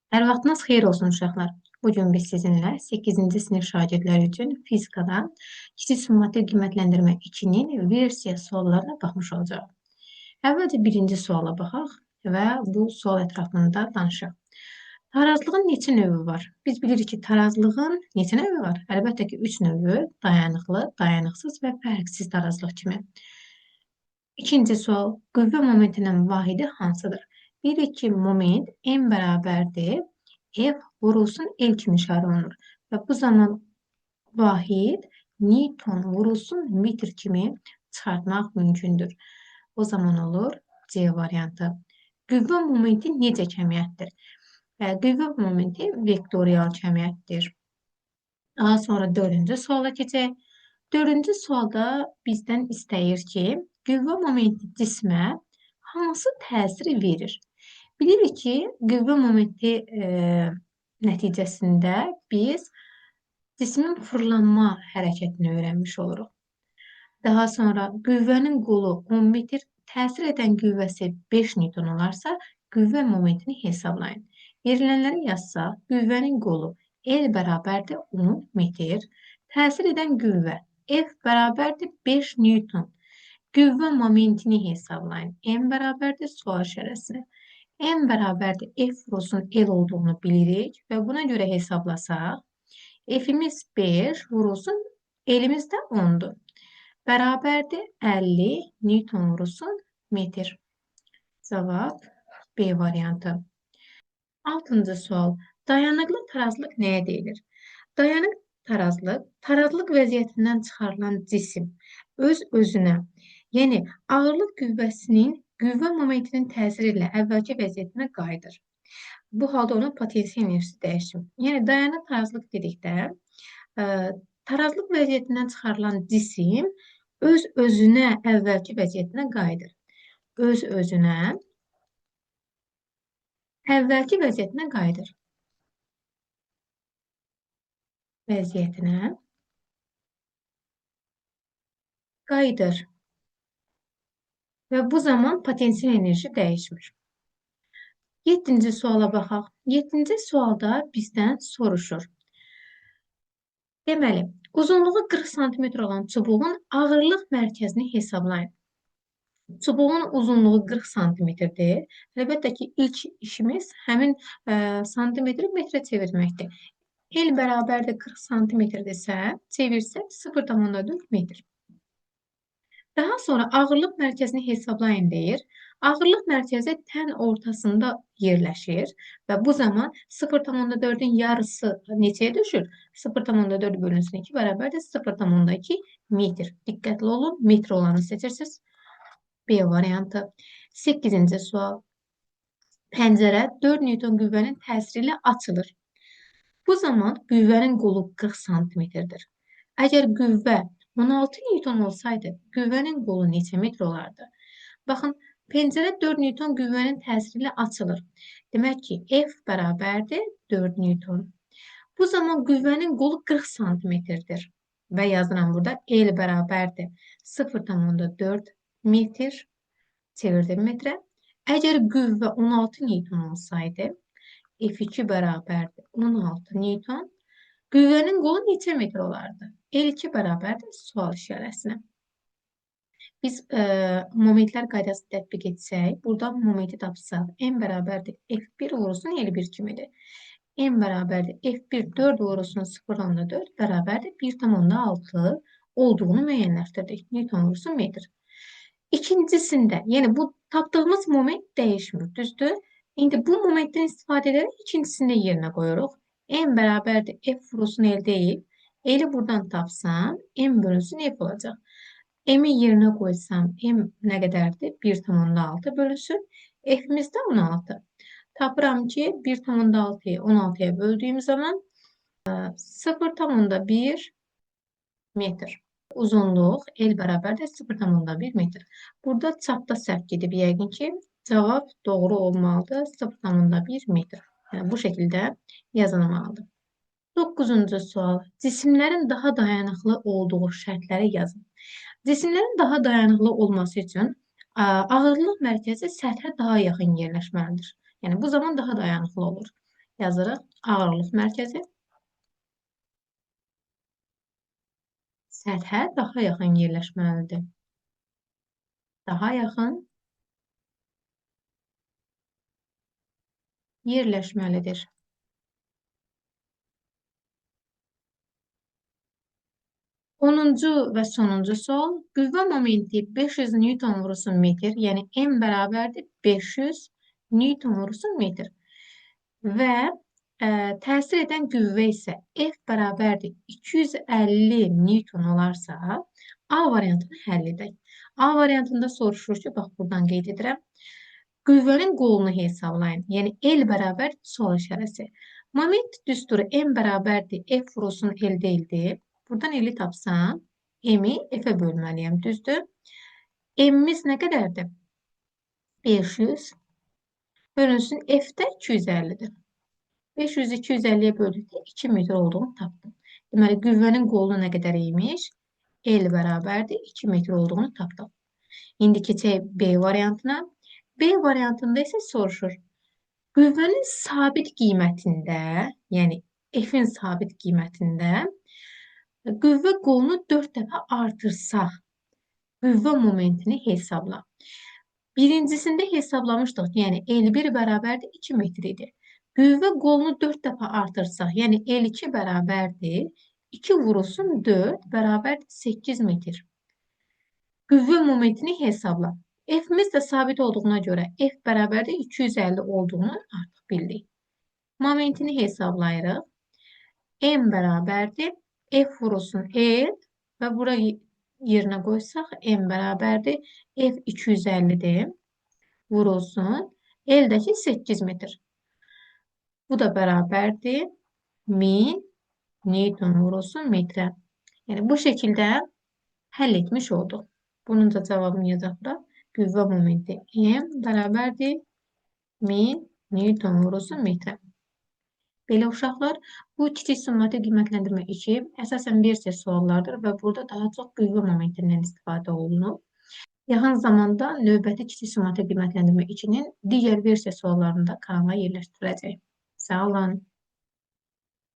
Hər vaxtınız xeyir olsun uşaqlar. Bugün biz sizinlə 8-ci sinif şagirdləri üçün fizikadan kiçik summativ qiymətləndirmə 2-nin versiya suallarına baxmış olacağıq. Əvvəlcə birinci suala baxaq və bu sual ətrafında danışaq. Tarazlığın neçə növü var? Biz bilirik ki, tarazlığın neçə növü var? Əlbəttə ki, 3 növü: dayanıqlı, dayanıqsız və fərqsiz tarazlıq kimi. İkinci sual, qüvvə momentinin vahidi hansıdır? Bilirik ki, moment M bərabərdir F vurulsun L kimi işarə olunur. Və bu zaman vahid Newton vurulsun metr kimi çıxartmaq mümkündür. O zaman olur C variantı. Qüvvə momenti necə kəmiyyətdir? Qüvvə momenti vektorial kəmiyyətdir. Daha sonra dördüncü suala keçək. Dördüncü sualda bizdən istəyir ki, qüvvə momenti cismə hansı təsiri verir? Bilirik ki, qüvvə momenti nəticəsində biz cismin fırlanma hərəkətini öyrənmiş oluruq. Daha sonra qüvvənin qolu 10 metr, təsir edən qüvvəsi 5 Newton olarsa, qüvvə momentini hesablayın. Verilənləri yazsaq, qüvvənin qolu L bərabərdir 10 metr, təsir edən qüvvə F bərabərdir 5 Newton. Qüvvə momentini hesablayın. M bərabərdir sual işarəsinə. M bərabərdir F vurulsun L olduğunu bilirik və buna görə hesablasaq, F'imiz 5 vurulsun, L'imiz də 10'dur. Bərabərdir 50 Newton vurulsun metr. Cavab B variantı. Altıncı sual. Dayanıqlı tarazlıq nəyə deyilir? Dayanıq tarazlıq, tarazlıq vəziyyətindən çıxarılan cisim öz özünə, yəni ağırlıq qüvvəsinin qüvvə momentinin təsiri ilə əvvəlki vəziyyətinə qayıdır. Bu halda onun potensial enerjisi dəyişir. Yəni dayanıq tarazlıq dedikdə, tarazlıq vəziyyətindən çıxarılan cisim öz özünə əvvəlki vəziyyətinə qayıdır. Öz özünə əvvəlki vəziyyətinə qayıdır. Vəziyyətinə qayıdır. Və bu zaman potensial enerji dəyişmir. Yeddinci suala baxaq. Yeddinci sualda bizdən soruşur. Deməli, uzunluğu 40 sm olan çubuğun ağırlıq mərkəzini hesablayın. Çubuğun uzunluğu 40 sm-dir. Əlbəttə ki, ilk işimiz həmin santimetri metrə çevirməkdir. L bərabərdir 40 sm-dirsə, çevirsək 0,4 metr. Daha sonra ağırlıq mərkəzini hesablayın deyir. Ağırlıq mərkəzi tən ortasında yerləşir və bu zaman 0,4-ün yarısı neçəyə düşür? 0,4 bölünsün 2 bərabərdir 0,2 metr. Diqqətli olun, metr olanı seçirsiniz. B variantı. 8-ci sual. Pəncərə 4 Newton qüvvənin təsiri ilə açılır. Bu zaman qüvvənin qolu 40 sm-dir. Əgər qüvvə 16 Newton olsaydı, qüvvənin qolu neçə metr olardı? Baxın, pəncərə 4 Newton qüvvənin təsiri ilə açılır. Demək ki, F bərabərdir 4 Newton. Bu zaman qüvvənin qolu 40 sm-dir. Və yazıram burada L bərabərdir 0,4 metr. Çevirdim metrə. Əgər qüvvə 16 Newton olsaydı, F2 bərabərdir 16 Newton. Qüvvənin qolu neçə metr olardı? L2 bərabərdir sual işarəsinə. Biz momentlər qaydası tətbiq etsək, burada momenti tapsaq, M bərabərdir F1 vurulsun L1 kimidir. M bərabərdir F1 4 vurulsun 0,4 bərabərdir 1,6 olduğunu müəyyənləşdirdik. Newton vurulsun metr. İkincisində, yəni bu tapdığımız moment dəyişmir, düzdür? İndi bu momentdən istifadə edərək ikincisini də yerinə qoyuruq. M bərabərdir F vurulsun L deyil. L'i buradan tapsam, M bölünsün F olacaq. M'i yerinə qoysam, M nə qədərdir? 1,6 bölünsün. F'imiz də 16. Tapıram ki, 1,6-yı 16-ya böldüyüm zaman 0,1 metr. Uzunluq L bərabərdir 0,1 metr. Burada çapda səhv gedib yəqin ki, cavab doğru olmalıdır 0,1 metr. Yəni bu şəkildə yazılmalıdır. 9-cu sual. Cisimlərin daha dayanıqlı olduğu şərtləri yazın. Cisimlərin daha dayanıqlı olması üçün ağırlıq mərkəzi səthə daha yaxın yerləşməlidir. Yəni bu zaman daha dayanıqlı olur. Yazırıq ağırlıq mərkəzi səthə daha yaxın yerləşməlidir. Daha yaxın yerləşməlidir. 10-cu və sonuncu sual. Qüvvə momenti 500 Newton vurulsun metr, yəni M bərabərdir 500 Newton vurulsun metr. Və təsir edən qüvvə isə F bərabərdir 250 Newton olarsa, A variantını həll edək. A variantında soruşur ki, bax buradan qeyd edirəm. Qüvvənin qolunu hesablayın. Yəni L bərabər sual işarəsi. Moment düsturu M bərabərdir F vurulsun L deyildi. Buradan L-i tapsam, M-i F-ə bölməliyəm, düzdür? M-imiz nə qədərdir? 500. Bölünsün F də 250-dir. 500-ü 250-yə böldükdə 2 metr olduğunu tapdım. Deməli, qüvvənin qolu nə qədər imiş? L bərabərdir 2 metr olduğunu tapdıq. İndi keçək B variantına. B variantında isə soruşur. Qüvvənin sabit qiymətində, yəni F-in sabit qiymətində qüvvə qolunu 4 dəfə artırsaq, qüvvə momentini hesabla. Birincisində hesablamışdıq, yəni L1 bərabərdir 2 metr idi. Qüvvə qolunu 4 dəfə artırsaq, yəni L2 bərabərdir 2 vurulsun 4 bərabərdir 8 metr. Qüvvə momentini hesabla. F'imiz də sabit olduğuna görə F bərabərdir 250 olduğunu artıq bildik. Momentini hesablayırıq. M bərabərdir F vurulsun L və bura yerinə qoysaq M bərabərdir F 250-dir. Vurulsun. L-dəki 8 metr. Bu da bərabərdir 1000 Newton vurulsun metrə. Yəni bu şəkildə həll etmiş olduq. Bunun da cavabını yazaq bura. Qüvvə momenti M bərabərdir 1000 Newton vurulsun metrə. Belə uşaqlar, bu kiçik summativ qiymətləndirmə 2 əsasən versiya suallardır və burada daha çox qüvvə momentindən istifadə olunur. Yaxın zamanda növbəti kiçik summativ qiymətləndirmə 2-nin digər versiya suallarını da kanala yerləşdiriləcək. Sağ olun.